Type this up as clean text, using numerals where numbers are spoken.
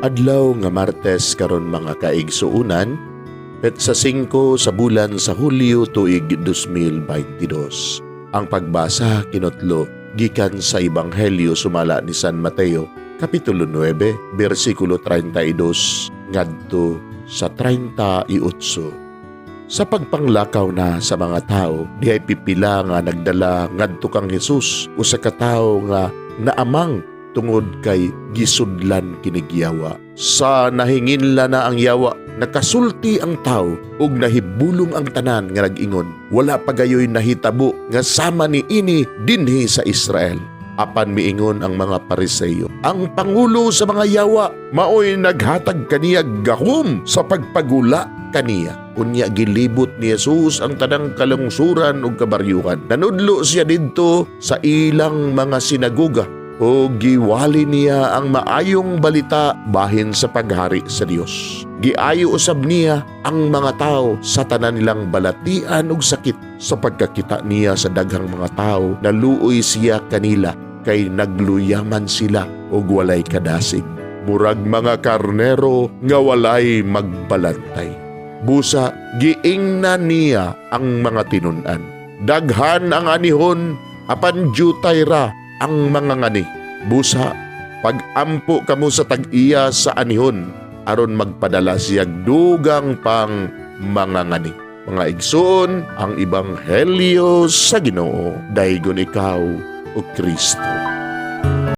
Adlaw nga Martes karon, mga kaigsuunan, petsa 5 sa bulan sa Hulyo, tuig 2022. Ang pagbasa kinotlo gikan sa Ebanghelyo sumala ni San Mateo, Kapitulo 9, bersikulo 32 ngadto sa 38. Sa pagpanglakaw na sa mga tao, dihay pipila nga nagdala ngadto kang Jesus usa ka tawo nga naamang tungod kay gisudlan kinig yawa. Sa nahinginla na ang yawa, nakasulti ang tao ug nahibulong ang tanan nga nag-ingon, "Wala pa gayoy nahitabo nga sama ni ini dinhi sa Israel." Apan miingon ang mga Pariseyo, "Ang pangulo sa mga yawa maoy naghatag kaniya gahom sa pagpagula kaniya." Unya gilibot ni Jesus ang tanang kalungsuran ug kabaryuhan. Nanudlo siya didto sa ilang mga sinagoga o giwali niya ang maayong balita bahin sa paghari sa Dios. Giayo usab niya ang mga tao sa tanan nilang balatian ug sakit. Sa pagkakita niya sa daghang mga tao, naluoy siya kanila kay nagluyaman sila ug walay kadasig. Murag mga karnero nga walay magbalantay. Busa giingnan niya ang mga tinun-an, "Daghan ang anihon apan jutay ra ang mangangani. Busa pagampo kamo sa tag-iya sa anihon aron magpadala siya dugang pang mangangani." Mga igsoon, ang ebanghelyo sa Ginoo. Daygon ikaw, o Kristo.